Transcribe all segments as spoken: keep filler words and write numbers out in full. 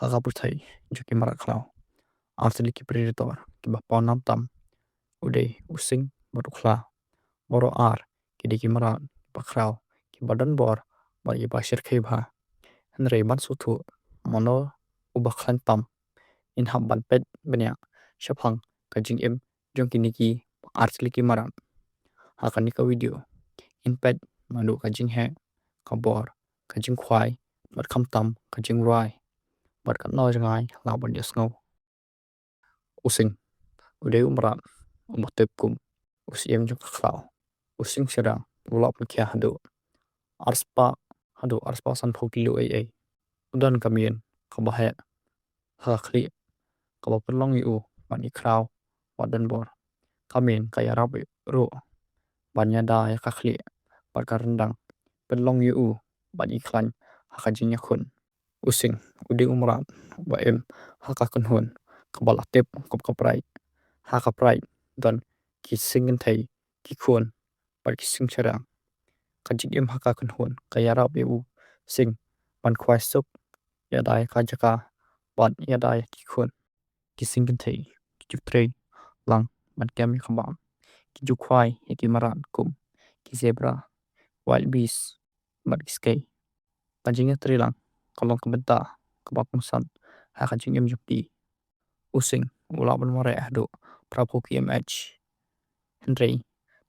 ha ka pyrthei jong ki mrad khlaw. Ar tylli ki predator kiba pawnam tam u dei u sing bad u khla. Baroh ar ki dei ki mrad kiba khraw, kiba don bor bad kiba shyrkhei bha. Hynrei ban sngewthuh mano uba khlaiñ tam, ngin hap ban peit bniah shaphang ka jingim jong kine ki ar tylli ki mrad. Ha kane ka video ngin peit naduh ka jingheh, ka bor, ka jingkhwai bad khamtam ka jingrwai bad katno jngai lah ban ïohsngew. U sing u dei u mrad uba tip kum u siem jong ka khlaw. U sing shynrang u lah ban khia haduh arspah, haduh arspah sanphew kilo ei ei. U don ka mien kaba heh ha ka khlieh kaba pynlong ïa u ban ïakhraw bad don bor. Ka mien ka ïarap ruh ban ïada ïa ka khlieh bad ka ryndang, pynlong ïa u ban ïakhlaiñ ha ka jingïakhun. U sing u dei u mrad uba im ha ka kynhun kaba la tip kum ka pride. Ha ka pride don ki sing kynthei, ki khun bad ki sing shynrang. Ka jingim ha ka kynhun ka ïarap ïa u sing ban khwai suk, ïada ïa ka jaka bad ïada ïa ki khun. Ki sing kynthei ki ju trei lang ban kem ïa ka bam. Ki ju khwai ïa ki mrad kum ki zebra, wildebeest bad ki skei. Ka jingïatrei lang ka long ka bynta kaba kongsan ha ka jingim jong ki. U sing u lah ban mareh haduh phraphew kilometer. Hynrei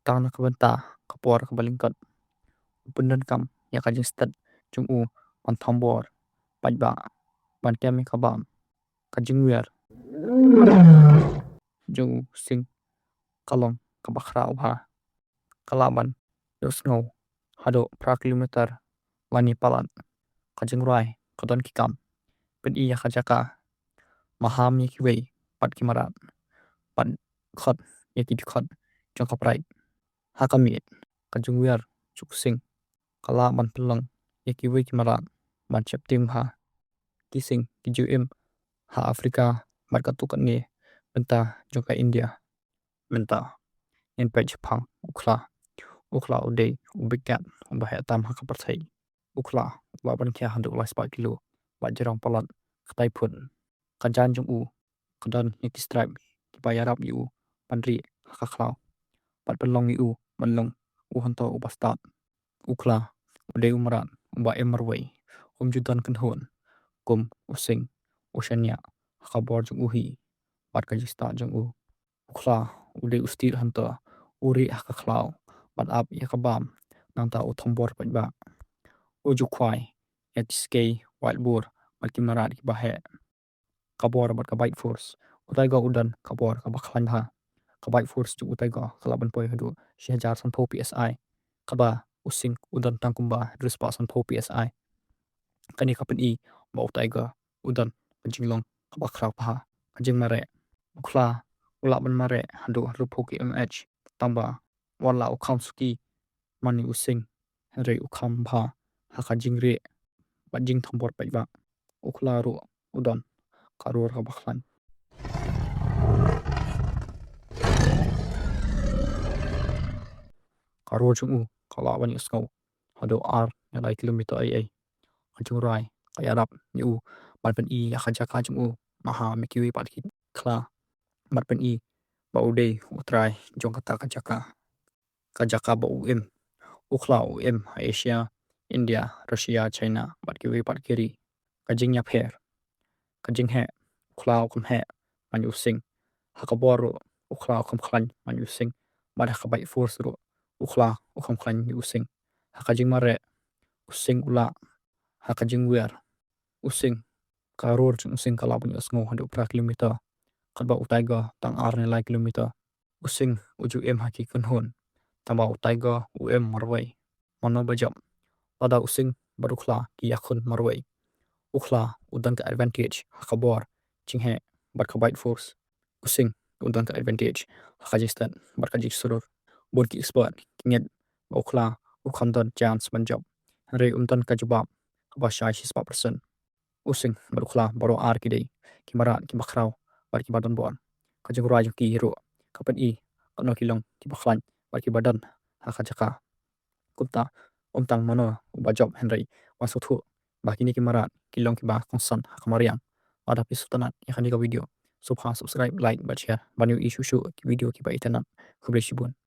tang na ka bynta ka por kaba lyngkot, u pyndonkam ïa ka jingstet jong u ban thombor paidbah, ban kem ïa ka bam. Ka jingwiar jong u sing ka long kaba khraw bha. Ka lah ban ïohsngew haduh phra kilometer lane palat. Ka jingrwai ka don ki kam pyni ïa ka jaka, maham ïa kiwei pat ki mrad, bad khot ïa ki dkhot jong ka pride. Ha ka miet, ka jingwiar jong u sing ka lah ban pynlong ïa kiwei ki mrad ban sheptieng bha. Ki sing ki ju im ha Africa bad katto katne bynta jong ka India. Mynta ngin peit shaphang u khla. U khla u dei u big cat uba heh tam ha ka pyrthei. U khla u lah ban khia haduh lai spah kilo bad jrong palat ka taiphut. Ka jaiñ jong u ka don ïa ki stripe kiba ïarap ïa u ban rieh ha ka khlaw bad pynlong ïa u ban long u hangto uba stad. U khla u dei u mrad uba im marwei, um ju don kynhun kum u sing. U shaniah ha ka bor jong u hi bad ka jingstad jong u. U khla u dei u street hunter, u rieh ha ka khlaw bad ap ïa ka bam, nangta u thombor paidbah. U ju khwai ïa ki skei, wild boar bad ki mrad kiba heh. Ka bor bad ka bite force. U tiger u don ka bor kaba khlaiñ bha. Ka bite force jong u tiger ka lah ban poi haduh shi hajar sanphew P S I, kaba u sing u don tang kumba hynriew spah sanphew P S I. Kane ka pyni ba u tiger u don ka jinglong kaba khraw bha. Ka jingmareh. U khla u lah ban mareh haduh hynriewphew kilometer, tangba wat la u kham suki man ïa u sing, hynrei u kham bha ha ka jingrieh bad jingthombor paidbah. U khla ruh u don ka ror kaba khlaiñ. Ka ror jong u ka lah ban ïohsngew haduh ar ne lai kilometer ei ei. Ka jingrwai ka ïarap ïa u ban pyni ïa ka jaka jong u, maham ïa kiwei pat ki khla, bad pyni ba u dei u trai jong kata ka jaka. Ka jaka ba u im. U khla u im ha Asia, India, Russia, China bad kiwei pat ki ri. Ka jingïapher. Ka jingheh. U khla u kham heh man ïa u sing. Ha ka bor ruh u khla u kham khlaiñ man ïa u sing, bad ha ka bite force ruh u khla u kham khlaiñ ïa u sing. Ha ka jingmareh, u sing u lah. Ha ka jingwiar, u sing, ka ror jong u sing ka lah ban ïohsngew haduh phra kilometer, katba u tiger tang ar ne lai kilometer. U sing u ju im ha ki kynhun, tangba u tiger u im marwei. Mano ba jop? Lada u sing bad u khla ki ïakhun marwei, u khla u don ka advantage ha ka bor, jingheh bad ka bite force. U sing u don ka advantage ha ka jingstad bad ka jingshlur. Bun ki expert ki ngeit ba u khla u kham don chance ban jop, hynrei um don ka jubab kaba shai shispah percent. U sing bad u khla baroh ar ki dei ki mrad kiba khraw bad kiba don bor. Ka jingrwai jong ki ruh ka pyni katno ki long kiba khlaiñ bad kiba don ha ka jaka. Kumta, um tang mano uba jop, hynrei wan sngewthuh ba kine ki mrad ki long kiba kongsan ha ka mariang. Lada phi sngewtynnat ïa kane ka video, sngewbha subscribe, like bad share ban ïohi shuh shuh ki video kiba itynnat. Khublei shibun.